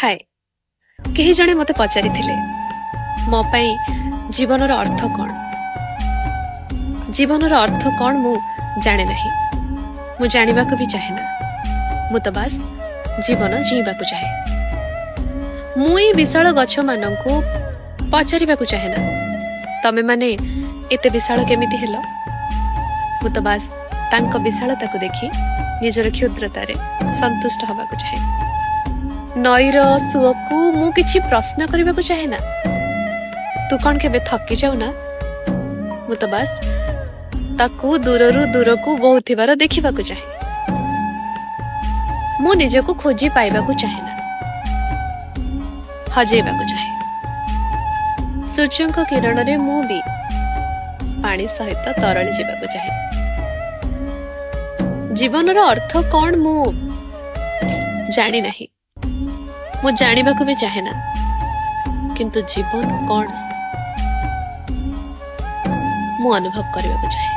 ହାଏ, କେହି ଜଣେ ମୋତେ ପଚାରିଥିଲେ ମୋ ପାଇଁ ଜୀବନର ଅର୍ଥ କ'ଣ। ଜୀବନର ଅର୍ଥ କ'ଣ ମୁଁ ଜାଣେ ନାହିଁ, ମୁଁ ଜାଣିବାକୁ ବି ଚାହେଁ ନା। ମୁଁ ତ ବାସ୍ ଜୀବନ ଜିଇଁବାକୁ ଚାହେଁ। ମୁଁ ଏଇ ବିଶାଳ ଗଛମାନଙ୍କୁ ପଚାରିବାକୁ ଚାହେଁ ନା, ତମେମାନେ ଏତେ ବିଶାଳ କେମିତି ହେଲ? ମୁଁ ତ ବାସ୍ ତାଙ୍କ ବିଶାଳତାକୁ ଦେଖି ନିଜର କ୍ଷୁଦ୍ରତାରେ ସନ୍ତୁଷ୍ଟ ହବାକୁ ଚାହେଁ। ନଈର ସୁଅକୁ ମୁଁ କିଛି ପ୍ରଶ୍ନ କରିବାକୁ ଚାହେଁ ନା, ତୁ କ'ଣ କେବେ ଥକି ଯାଉନା? ମୁଁ ତ ବାସ୍ ତାକୁ ଦୂରରୁ ଦୂରକୁ ବହୁଥିବାର ଦେଖିବାକୁ ଚାହେଁ। ମୁଁ ନିଜକୁ ଖୋଜି ପାଇବାକୁ ଚାହେଁ ନା, ହଜେଇବାକୁ ଚାହେଁ। ସୂର୍ଯ୍ୟଙ୍କ କିରଣରେ ମୁଁ ବି ପାଣି ସହିତ ତରଳି ଯିବାକୁ ଚାହେଁ। ଜୀବନର ଅର୍ଥ କ'ଣ ମୁଁ ଜାଣି ନାହିଁ, ମୁଁ ଜାଣିବାକୁ ବି ଚାହେଁ ନା। କିନ୍ତୁ ଜୀବନ କ'ଣ ମୁଁ ଅନୁଭବ କରିବାକୁ ଚାହେଁ।